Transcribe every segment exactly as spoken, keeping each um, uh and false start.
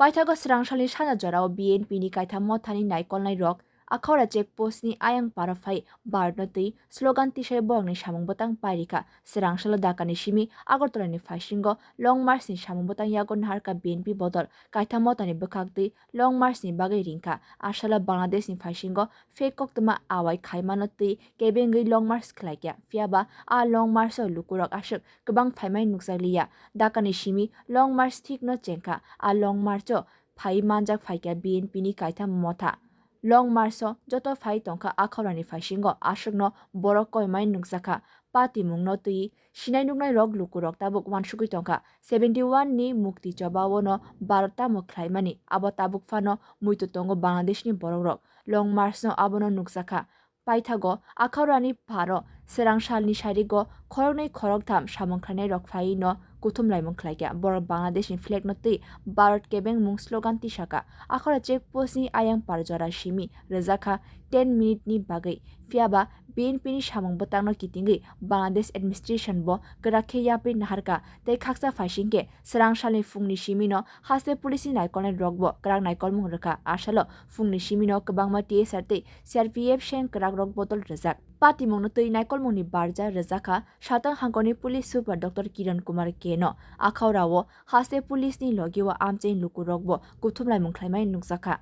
Paithago swrangsalni sana jorao B N P ni kaitham mothani naikolnai rok Akhaura check post ni ayang para phai Bharat no twi slogan tisai borokni samung bwtang pairikha. Swrangsalo Dhaka ni simi Agartala ni phaisingo Long March ni samung bwtang yago naharkha B N P bodol kaitham mothani bwkhak twi Long March ni bagwi ringkha. Asalo Bangladesh ni phaisingo fake koktwma awai khaimano twi kebengwi Long March khlaikha. Phiyaba a Long March o lukurok aswk kwbang phaimai nukjakliya. Dhaka ni simi Long March thik no chengkha. A Long March o phai manjak phaikha B N P ni kaitham motha. Long March o joto phai tongkha Akhaura ni phaisingo aswkno borok koimai nukjakha. Patimung no twi sinai nuknai rok lukurok tabuk wansugwi tongkha. Seventy one ni mukti choba o no Bharat tamo khlaimani abo tabuk phano muitu tongo Bangladesh ni borok rok. Long March no abono nukjakha. Paithago Akhaurani pharo swrang salni sarigo khoroknwi khoroktham samung khlainai rok phaiwi no kuthum laimung khlaikha. Borok Bangladesh ni flag no twi Bharat kebeng mung slogan tisakha. Akhaura check post ni ayang par jora simi rwjakha ten minute ni bagwi. Phiyaba B N P ni samung bwtang no kitingwi Bangladesh administration bo kwrak khe yapri naharkha tei khaksa phaising khe swrang salni phungni simi no haste police ni naikolnai rok bo kwrak naikolmung rwkha. Asalo phungni simi no kwbangma T S R tei C R P F seng kwrak rok bodol rwjak. Patimung no twi naikolmung ni barja rwjakha Satang hangkoni police super Doctor Kiran Kumar K no. Akhaura o haste police ni logi o amchaini luku rok bo kuthum laimung khlaimai nukjakha.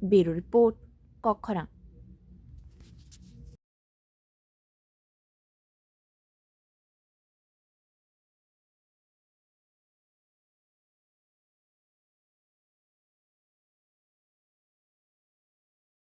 Bureau Report, Kokkhorang.